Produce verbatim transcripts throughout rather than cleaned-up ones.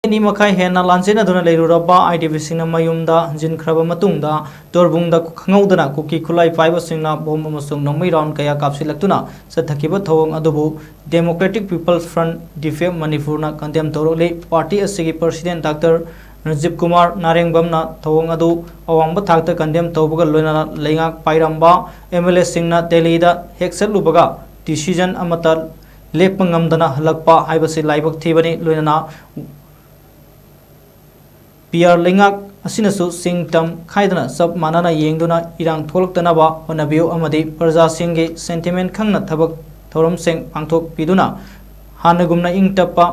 ꯑꯅꯤ ꯃꯈꯥꯏ ꯍꯦꯟꯅ ꯂꯥꯟꯖꯦꯟꯅꯗꯨꯅ ꯂꯩꯔꯨꯔꯕ ꯑꯥꯏ ꯗꯤ ꯕꯤꯁꯤꯡꯅ ꯃꯌꯨꯝꯗ ꯍꯟꯖꯤꯟꯈ꯭ꯔꯕ ꯃꯇꯨꯡꯗ, ꯇꯣꯔꯕꯨꯡꯗ ꯈꯪꯍꯧꯗꯅ ꯀꯨꯀꯤ ꯈꯨꯠꯂꯥꯏ ꯄꯥꯏꯕꯁꯤꯡꯅ ꯕꯣꯝ ꯑꯃꯁꯨꯡ ꯅꯣꯡꯃꯩ ꯔꯥꯎꯟ ꯀꯌꯥ ꯀꯥꯞꯁꯤꯜꯂꯛꯇꯨꯅ ꯆꯠꯊꯈꯤꯕ ꯊꯧꯑꯣꯡ ꯑꯗꯨꯕꯨ Democratic People's Front, ꯗꯤ ꯄꯤ ꯑꯦꯐ, ꯃꯅꯤꯄꯨꯔꯅ ꯀꯟꯗꯦꯝ ꯇꯧꯔꯛꯂꯤ꯫ ꯄꯥꯔꯇꯤ ꯑꯁꯤꯒꯤ ꯄ꯭ꯔꯁꯤꯗꯦꯟ ꯗꯥꯛꯇꯔ ꯔꯥꯖꯤꯕ ꯀꯨꯃꯥꯔ ꯅꯥꯔꯦꯡꯕꯝꯅ ꯊꯧꯑꯣꯡ ꯑꯗꯨ ꯑꯋꯥꯡꯕ ꯊꯥꯛꯇ ꯀꯟꯗꯦꯝ ꯇꯧꯕꯒ ꯂꯣꯏꯅꯅ ꯂꯩꯉꯥꯛ ꯄꯥꯏꯔꯝꯕ ꯑꯦꯝ ꯑꯦꯜ ꯑꯦꯁꯤꯡꯅ ꯗꯦꯜꯂꯤꯗ ꯍꯦꯛ ꯆꯠꯂꯨꯕꯒ ꯗꯤꯁꯤꯖꯟ ꯑꯃꯠꯇ ꯂꯦꯞꯄ ꯉꯝꯗꯅ ꯍꯜꯂꯛꯄ ꯍꯥꯏꯕꯁꯤ ꯂꯥꯏꯕꯛ ꯊꯤꯕꯅꯤ꯫ ꯂꯣꯏꯅꯅ ꯄꯤ ꯑꯥꯔ ꯂꯩꯉꯥꯛ ꯑꯁꯤꯅꯁꯨ ꯆꯤꯡ ꯇꯝ ꯈꯥꯏꯗꯅ ꯆꯞ ꯃꯥꯟꯅꯅ ꯌꯦꯡꯗꯨꯅ ꯏꯔꯥꯡ ꯊꯣꯛꯂꯛꯇꯅꯕ ꯍꯣꯠꯅꯕꯤꯌꯨ ꯑꯃꯗꯤ ꯄ꯭ꯔꯖꯥꯁꯤꯡꯒꯤ ꯁꯦꯟꯇꯤꯃꯦꯟ ꯈꯪꯅ ꯊꯕꯛ ꯊꯧꯔꯝꯁꯤꯡ ꯄꯥꯡꯊꯣꯛꯄꯤꯗꯨꯅ ꯍꯥꯟꯅꯒꯨꯝꯅ ꯏꯪ ꯇꯞꯄ,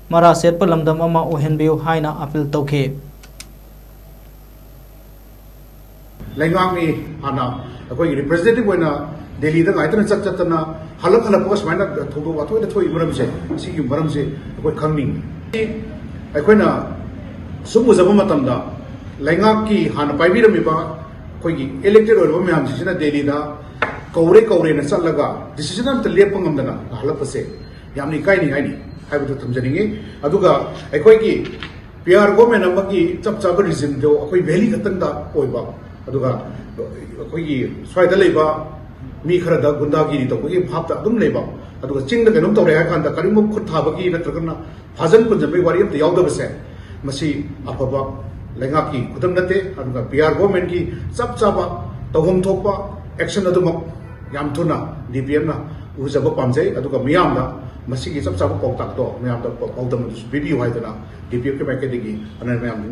ꯃꯔꯥ ꯁꯦꯠꯄ ꯂꯝꯗꯝ ꯑꯃ ꯑꯣꯏꯍꯟꯕꯤꯌꯨ ꯍꯥꯏꯅ ꯑꯥꯄꯤꯜ ꯇꯧꯈꯤ꯫ ꯂꯩꯉꯥꯛꯅꯤ ꯍꯥꯟꯅ ꯑꯩꯈꯣꯏꯒꯤ ꯔꯤꯄ꯭ꯔꯖꯦꯟꯇꯦꯇꯤꯚ ꯑꯣꯏꯅ ꯗꯦꯜꯂꯤꯗ ꯉꯥꯏꯇꯅ ꯆꯠ ꯆꯠꯇꯅ ꯍꯜꯂꯛ ꯍꯜꯂꯛꯄꯒ ꯁꯨꯃꯥꯏꯅ ꯊꯧꯗꯣꯛ ꯋꯥꯊꯣꯛ ꯑꯣꯏꯅ ꯊꯣꯛꯏ ꯃꯔꯝꯁꯦ, ꯁꯤꯒꯤ ꯃꯔꯝꯁꯦ ꯑꯩꯈꯣꯏ ꯈꯪꯅꯤꯡꯉꯤ꯫ ꯑꯩꯈꯣꯏꯅ ꯁꯨꯝ ꯎꯖꯕ ꯃꯇꯝꯗ ꯂꯩꯉꯥꯛꯀꯤ ꯍꯥꯟꯅ ꯄꯥꯏꯕꯤꯔꯝꯃꯤꯕ ꯑꯩꯈꯣꯏꯒꯤ ꯏꯂꯦꯛꯇꯦꯠ ꯑꯣꯏꯔꯕ ꯃꯌꯥꯝꯁꯤꯡꯁꯤꯅ ꯗꯦꯜꯂꯤꯗ ꯀꯧꯔꯦ ꯀꯧꯔꯦꯅ ꯆꯠꯂꯒ ꯗꯤꯁꯤꯖꯟ ꯑꯝꯇ ꯂꯦꯞꯄ ꯉꯝꯗꯅ ꯍꯜꯂꯛꯄꯁꯦ ꯌꯥꯝꯅ ꯏꯀꯥꯏꯅꯤꯡꯉꯥꯏꯅꯤ ꯍꯥꯏꯕꯗꯨ ꯊꯝꯖꯅꯤꯡꯉꯤ꯫ ꯑꯗꯨꯒ ꯑꯩꯈꯣꯏꯒꯤ ꯄꯤ ꯑꯥꯔ ꯒꯣꯔꯃꯦꯟ ꯑꯃꯒꯤ ꯆꯞ ꯆꯥꯕ ꯔꯤꯖꯤꯝꯗꯣ ꯑꯩꯈꯣꯏ ꯚꯦꯂꯤ ꯈꯛꯇꯪꯗ ꯑꯣꯏꯕ, ꯑꯗꯨꯒ ꯑꯩꯈꯣꯏꯒꯤ ꯁ꯭ꯋꯥꯏꯗ ꯂꯩꯕ ꯃꯤ ꯈꯔꯗ ꯒꯨꯟꯗꯥꯒꯤꯔꯤ ꯇꯧꯕꯒꯤ ꯚꯥꯞꯇ ꯑꯗꯨꯝ ꯂꯩꯕ, ꯑꯗꯨꯒ ꯆꯤꯡꯗ ꯀꯩꯅꯣꯝ ꯇꯧꯔꯦ ꯍꯥꯏ ꯀꯥꯟꯗ ꯀꯔꯤꯒꯨꯝꯕ ꯈꯨꯠ ꯊꯥꯕꯒꯤ ꯅꯠꯇ꯭ꯔꯒꯅ ꯐꯥꯖꯟ ꯄꯨꯟꯖꯟꯕꯒꯤ ꯋꯥꯔꯤ ꯑꯝꯇ ꯌꯥꯎꯗꯕꯁꯦ, ꯃꯁꯤ ꯑꯐꯕ ꯂꯩꯉꯥꯛꯀꯤ ꯈꯨꯗꯝ ꯅꯠꯇꯦ꯫ ꯑꯗꯨꯒ ꯄꯤ ꯑꯥꯔ ꯒꯣꯔꯃꯦꯟꯒꯤ ꯆꯞ ꯆꯥꯕ ꯇꯧꯐꯝ ꯊꯣꯛꯄ ꯑꯦꯛꯁꯟ ꯑꯗꯨꯃꯛ ꯌꯥꯝ ꯊꯨꯅ ꯗꯤ ꯄꯤ ꯑꯦꯝꯅ ꯎꯖꯕ ꯄꯥꯝꯖꯩ꯫ ꯑꯗꯨꯒ ꯃꯤꯌꯥꯝꯗ ꯃꯁꯤꯒꯤ ꯆꯞ ꯆꯥꯕ ꯄꯥꯎꯇꯥꯛꯇꯣ ꯃꯌꯥꯝꯗ ꯄꯥꯎꯗꯝ ꯑꯗꯨꯁꯨ ꯄꯤꯕꯤꯌꯨ ꯍꯥꯏꯗꯅ ꯗꯤ ꯄꯤ ꯑꯦꯐꯀꯤ ꯃꯥꯏꯀꯩꯗꯒꯤ ꯑꯅ ꯃꯌꯥꯝꯗ